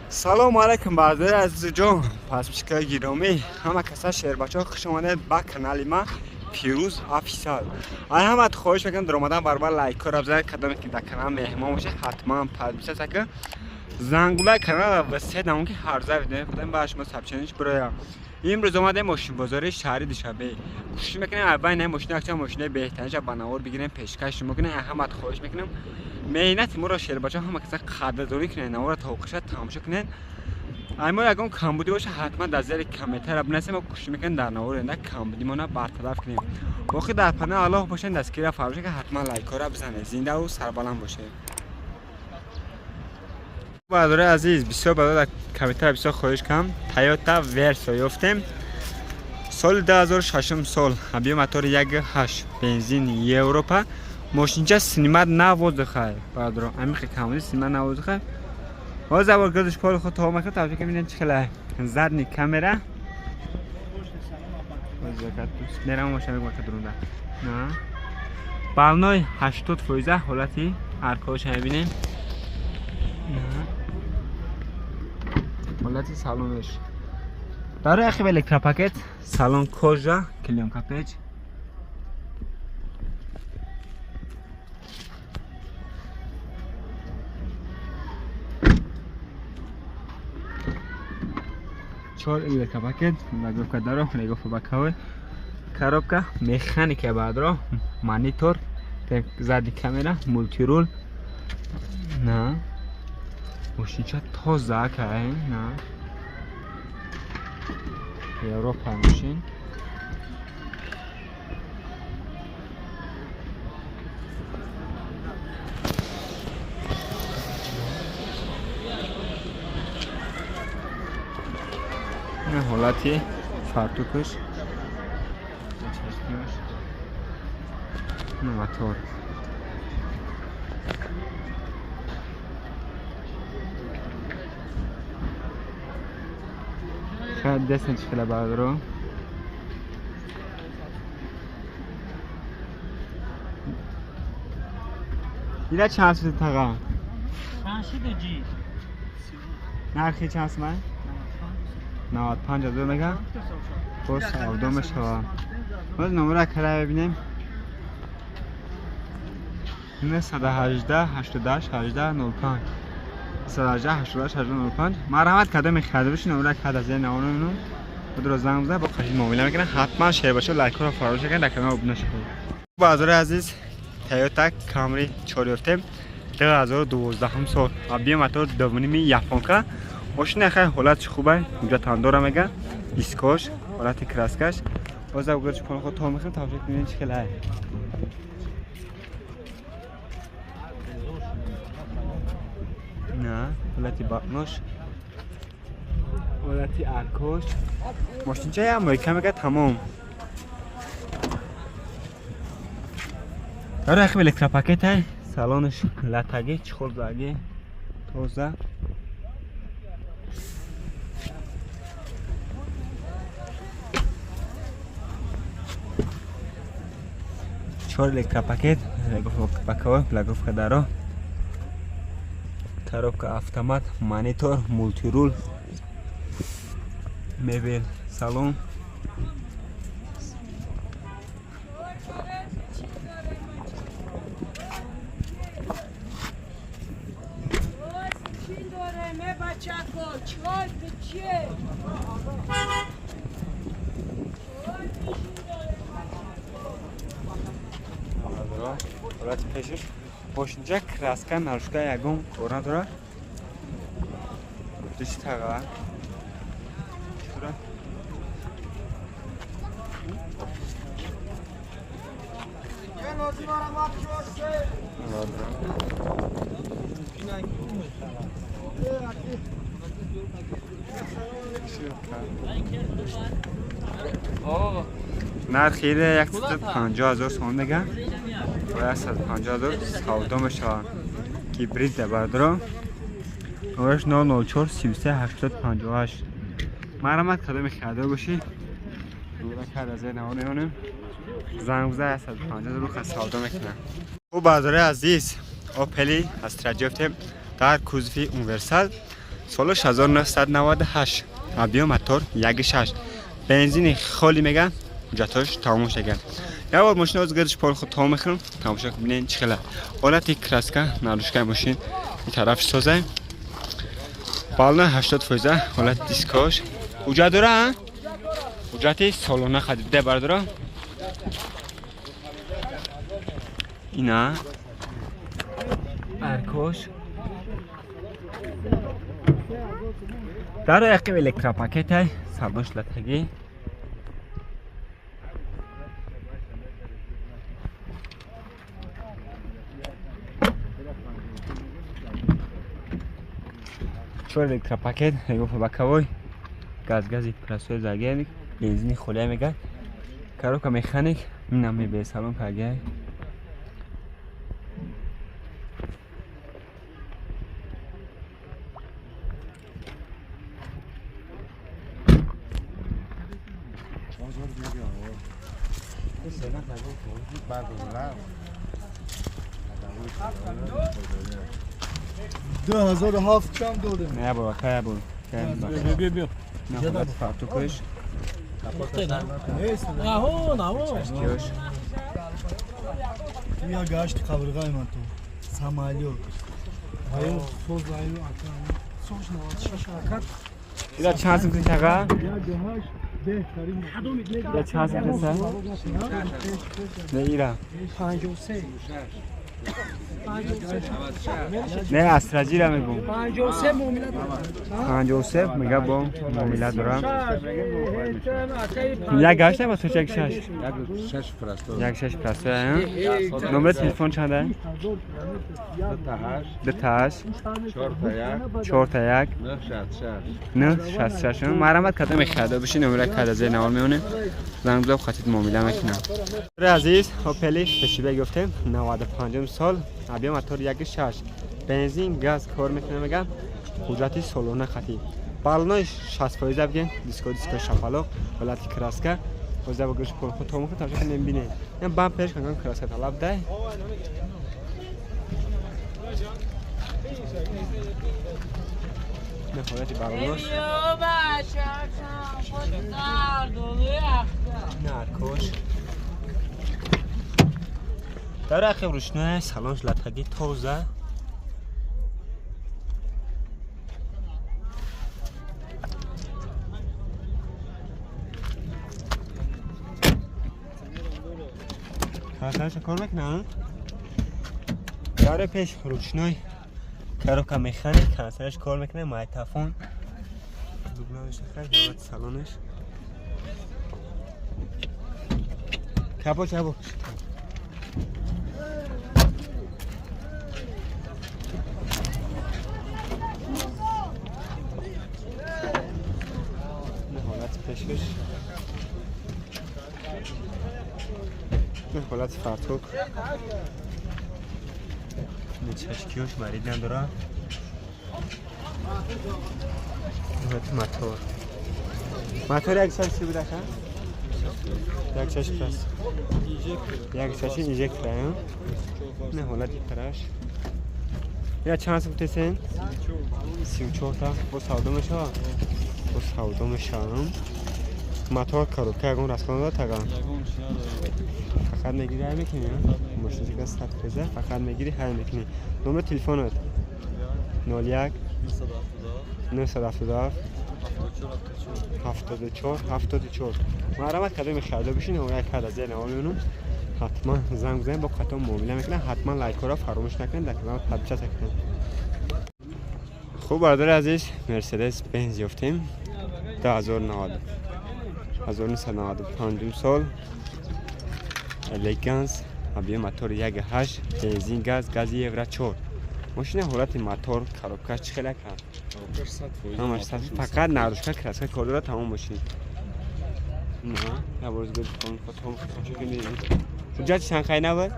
Салому алайкум, бародари азизуҷон, подписчикои гиромӣ, ҳама каса, шербачаҳо, хуш омадед ба канали ма Пирӯз Офисиал. Ай ҳамат хоҳиш мекунам, даромадан баробар лайкҳоро бизанед. Кадоме ки дар канал меҳмон бошед, ҳатман подписаться кун, зангулаи каналро васеъ намон, ки ҳарза видеои худам ба шумо сообщение бироям. Имрӯз омадем мошинбозори шаҳри Душанбе. Кӯшиш мекунем, аввал на мошина, якчанд мошинаи беҳтаринша ба навор бигирем, пешкаш шумо кунем. Ай ҳамат хоҳиш мекунам, меҳнати моро, шербачаҳо, ҳама каса қадрдонӣ кунед, наворро то охирша тамошо кунед. Ай мо ягон камбудӣ боша, ҳатман дар зери комментария бинависем, мо кӯшиш мекунем, дар навори оянда камбудимона бартараф кунем. Боқӣ дар паноҳи Аллоҳ бошед, дастгирия фаромӯш накунед, ҳатман лайкҳоро бизанед. Зиндаву сарбаланд бошед. Бародарои азиз, бисёр бародар комментария бисёр хоҳиш кардам. Тойота Версо ёфтем, соли 2006 сол, объем мотори 1.8, бензин, Европа. Мошинча снимать на воздуха. Бародаро, амихе камоди снимать на воздуха. Ҳозир аввал гардиш поли худ то мекунам, тавҷуҳ ки бинед, чӣ хела задний камера. Мерам, мошина мегӯям ка дурунда. На. Балной 80%, ҳолати аркаҳоша мебинем. На. Ҳолати салонаш. Барои ахи электропакет, салон кожа, клеёнка печ. Чор электропакет, регулировка даро, регулировка боковой, коробка механика, баъдро монитор, задний камера, мультируль. На, мошинча тоза кай, на, Европа мошин. Ин ҳолати фартукаш, чашмиаш, мотор. Шояд дестен чӣ хела, бародаро. Ира чанд шуд, таға? Чанд шуд, ҷи? Нархи чанд сумай? 95 ҳазор мега, боз савдо мешавад. Боз номера кара бибинем: 918 88 18 05, 118 88 18 05. Марҳамат, кадоме харида бошед, номера када зери навоно худро занг бизанед, бо қаши муомила мекунад. Ҳатман шер бошед, лайкҳоро фаромӯш накунед, дар канал обуна шавед. Бародари азиз, Тойота Камри 4 ёфтем, 2012 сол, объем мотор 2.5, японка. Мошина хай ҳолатш хубай, ҳуҷҷатандора мега, дискош, ҳолати краскаш. Боз гӯрч пон худ то мехӯрем, тамошо кунед, чӣ хелай. На, ҳолати баънош, ҳолати аркош. Мошинча як мойка мега, тамом. Дара яхим электропакетай, салонаш латаги, чехол заги, тоза. Чор электропакет, боковой, регулировка даро, коробка автомат, монитор, мультируль, мебел, салон. Чӣ дорем, э бачако? Чой пиче? Чой пишин дорем, бачако? Ҳолати пешиш, мошинча краска нарушка, ягон кор надорад. Души таға чӣ? Нархи 150 000 сомон мега, бо 150 000 савдо мешавад. Гибрид, бародаро. Номераш 004 33 80 58. Марҳамат, кадоме харидор бошӣ, номера кард аз навор меонем, занг бизан, 150 000 рӯ савдо мекунам. Хуб, бародарои азиз, Опели Астра ёфтем дар кузови универсал. Солаш 1998. Объем мотор 1.6. Бензини холи мега, ҳуҷҷатҳош тамом шуда. Як бор мошина оз гардиш пол худ тамом мехӯрам, тамошо бинед чӣ хела. Ҳолати краска, нарушкаи мошин ин тараф созай. Бална 80%, ҳолати дискош. Ҳуҷҷат дора? Ҳуҷҷати солона харида бардора. Ина аркош. Дар яқим электропакетай, салош латагӣ. Чор электропакет, регофа боковой, газ-гази просой загерник, бензини холия мега. Коробка механик, инам мебе салон кагай. دو هزار و هفت چند دادیم؟ نه بابا کای بابا. بیا بیا. نه حالت فرتوکش. نه نه. چشکیوش. یا گشت قبرگای من تو. سامالیو. آیو سوز آیو اکا. سوز 96 اکا. اینا چند سمت تاقا؟ بهترین. یا چند سمت سن؟ نه ایران. 53. نه استراجی را میگم. 53 معامله دارم. 53 میگه با معامله دارم. یک گشت با تو یک شش. یک شش پرستو. یک شش پرستو. نمره تلفن چنده؟ 2 تا 8 2 تا 8 4 تا 1 4 تا 1 9 6 6 9 6 6. مرحمت کدام خریدار بشین نمره کد از نوار میونه. زنگ بزن خاطر معامله میکنم. عزیز اوپل فشیبه گفتیم 95 سال ابی موتور 1.6 бензин газ кор мекунам мегам ҳуҷҷати солона хати балонои 60% бигем диско диско шапалоқ ҳолати краска ҳозир ба гӯш пол худ тому тамошо кунем бинем. Ин бамперш канган краска талаб дай. Не ҳолати балонош. Наркош. Дар ахир рӯшнои салонш латаги тоза. کار میکنم داره پیش روشنای کروکا مخانیک کنسرش کار میکنه مایتافون دوبلانش خیلی حالت سالونش کپو کپو حالت پیشش حالت فرتوک چشکیوش مرید نداره حالت موتور موتور یک چشم چی بوده که؟ یک چشم پس یک چشم اینجکتر نه حالت پرش یا چند سمت سن؟ 34 تا با سودا میشه با سودا میشه موتور کاروکه اگون رسخانه داره تگان فقط میگیری های میکنی ماشین که 100 فیزه فقط میگیری های میکنی. نمره تلفنت 01 977 74 74. مرحمت کدوم خریدار بشین نمره کد از نوار حتما زنگ بزنید با قطعا معامله میکنه. حتما لایک را فراموش نکنید در کانال پادکست کنید. خوب برادر عزیز مرسدس بنز یافتیم 1995 سال الگانس ابی موتور 1.8 بنزین گاز گاز یورو 4 ماشین حالت موتور коробка چی خیلی کم همش 100 فقط نروشка краска کار داره تمام ماشین. نه نبرز گفت کن خاطر که می‌بینی حجت شانخای نبود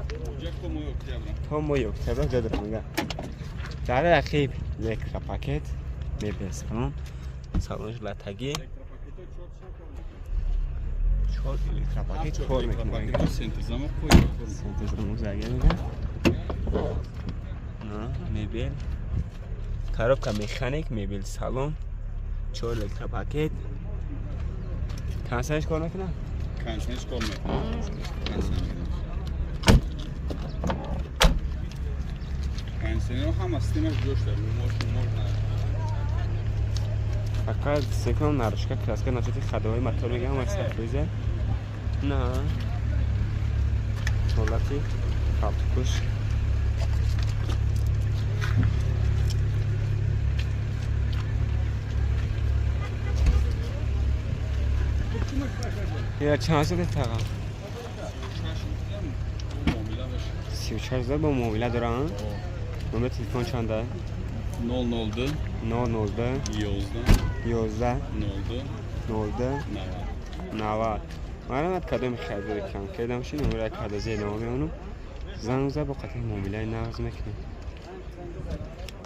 تا ماه اکتبر جا دارم میگم در رقیب یک پاکت میبینم سالونش لاتگی 4 электропакет кор мекунад. Центр замок Центр замок заге мегӯяд. На, мебел. Коробка механик, мебель салон, 4 электропакет. Консервш кор мекунад? Консервш кор мекунад. Консерв ҳама системаш ҷош дорад. Можно. Фақат секун нарушка краска начати ходовой мотор мегам ва сафриза. На. Ҳолати каптукуш. Я чанд шуд таға? 34 000 бо муомила дорам. Номер телефон чанда? 002 002 11 11 02 02 90. 90. Марҳамат, кадоми харидори кам кардам ши номера карда зер намо меонум. Занг зад, бо қатъи муомилаи нағз мекунем.